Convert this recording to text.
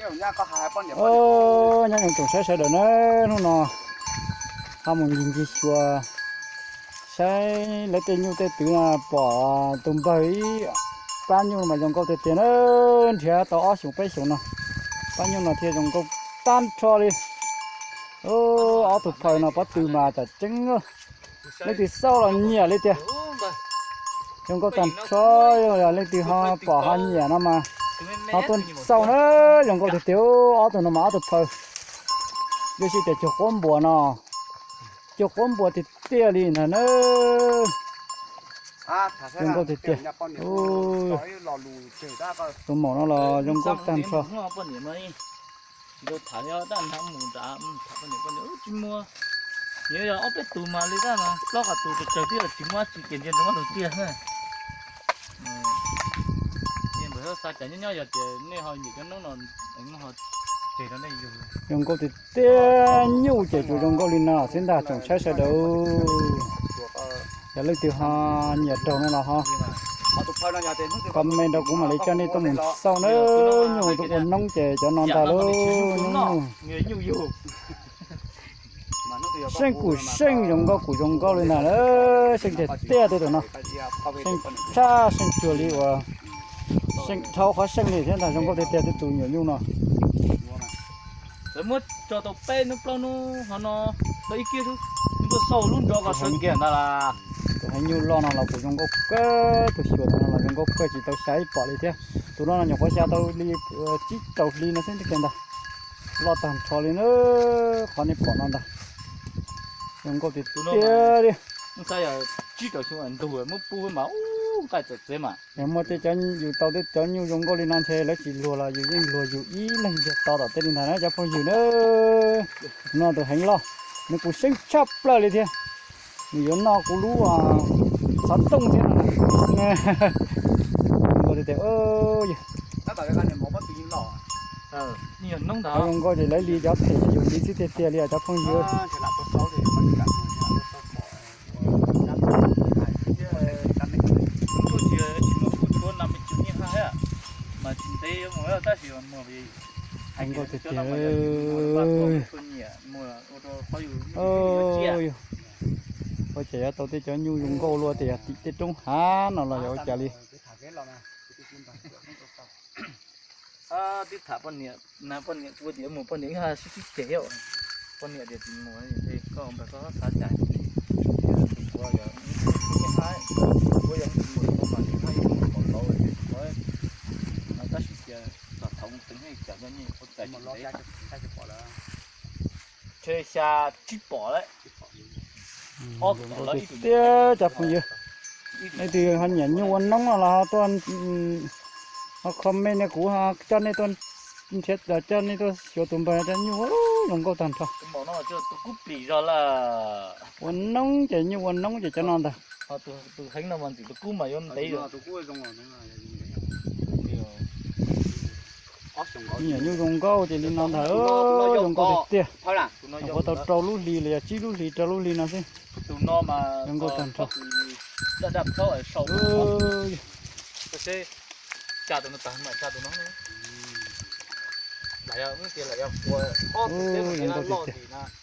Nyob zoo tsoom saib sawv daws na, hnub no ho mus ncig ncig xyuas saib lawv tej nyuj tej twm no pom tus npawg ib pab nyuj mas zoo nkauj tiag tiag na, nrhiav tau ob xyoos peb xyoos no, pab nyuj no thiaj zoo nkauj tag nrho li. Ob tug phaws no pob tw mas tam tseeb leej twg xauj los nyiam li tiag. Zoo nkauj tag nrho, yog leej twg ho pom ho nyiam no mas ho tuaj xauj na, zoo nkauj tiag tiag. Ob tug no mas ob tug phaws, yuav sij tias cuag quab npuas no, cuag quab npuas tiag tiag li ntag na. Zoo nkauj tiag tiag. Tus maum no los zoo nkauj tag nrho. Tsis tau tham li, tab mus nrad tham poj niam, poj niam tsis muaj. Nws yog ob peb tus mas li tab mas plaub qhov tus tsawg twb tsis muaj dab tsi kiag, ntsia ntsoov ob tug tiag. Nej npawg Hawj xa cas nyob nyob yog tias nej ho nyiam cov noob no, ho tseg rau nej yug. Zoo nkauj tiag tiag, nyuj ces tsuas zoo nkauj li no xwb ntag tsoom saib sawv daws. Yog leej twg ho nyiam raug no los ho comment rau kuv mam li coj nej tuaj mus xauj na. Nyuj tus ua noob ces cov no ntag lauj. Seej kuj seej zoo nkauj kuj zoo nkauj li ntag, seej tiag tiag tej tus no. Seej tshaj seej cuag li uas seej dhau qhov seej li thiab ntag, zoo nkauj tiag tiag tej tus nyuam nyuj no. Lawv muab tso tau peb hnub plaub hnub hov no, tau ib kiag xwb, tuaj xauj lub nrov ko sawv kiag ntag las. Tus heev nyuj loj no los kuj zoo nkauj kawg, tus xyuas tus no los zoo nkauj kawg tsis tau xya ib pom li thiab. Tus no los nyuam qhuav xya tau li tsib rau hli no xwb kiag ntag. Loj tag nrho li na, qhov nej pom no ntag. Zoo nkauj tiag tiag li. Tsib rau xyoo ntug muab pub mas ub nqaij txawm txiav mas. Yog muaj tej cov yus tau tej cov nyuj zoo nkauj li no ntshe lawv tsis luag los yus yeej luag yus ib leeg yog to tom tej li ntag na cov phooj ywg na. No tus heev loj, nws kuj seeb tshaj plaws li thiab. Nws yuav noj kuv lub xov tooj thiab no. Zoo nkauj tiag tiag. Zoo nkauj ces lawv li cov phem yus li xwb tiag tiag li os cov phooj ywg. Zoo nkauj tiag tiag. Ua cas yuav tau tej cov nyuj zoo nkauj luaj tias yog tim tej roob hav no los yog ua cas li. Twb tham poj niam, poj niam kuv tias mus poj niam ib ha sib sib ceg, poj niam tias tsis mus, koj npawg koj xav cas. Tus kuv yog ib ha, kuv yog tus mus mas ib ha ib mus pom tau, tab sis tias txog thaum teev cas nyob nyuj ua cas ntshe xya tsib pom lawm. Tiag cov phooj ywg, leej twg ho nyiam nyuj ua noob no los ho tuaj, ho comment nej kuv ho coj nej tuaj nrhiav, coj nej tuaj xyuas tus npawg cov nyuj zoo nkauj tag nrho. Ua noob ces nyuj ua noob ces cov no ntag. Nyuam nyuj zoo nkauj ces li no ntag, zoo nkauj tiag tiag. Nyuam qhuav tau rau lub hli los yog tsib lub hli rau lub hli no xwb. Zoo nkauj tag nrho. Zoo nkauj tiag tiag.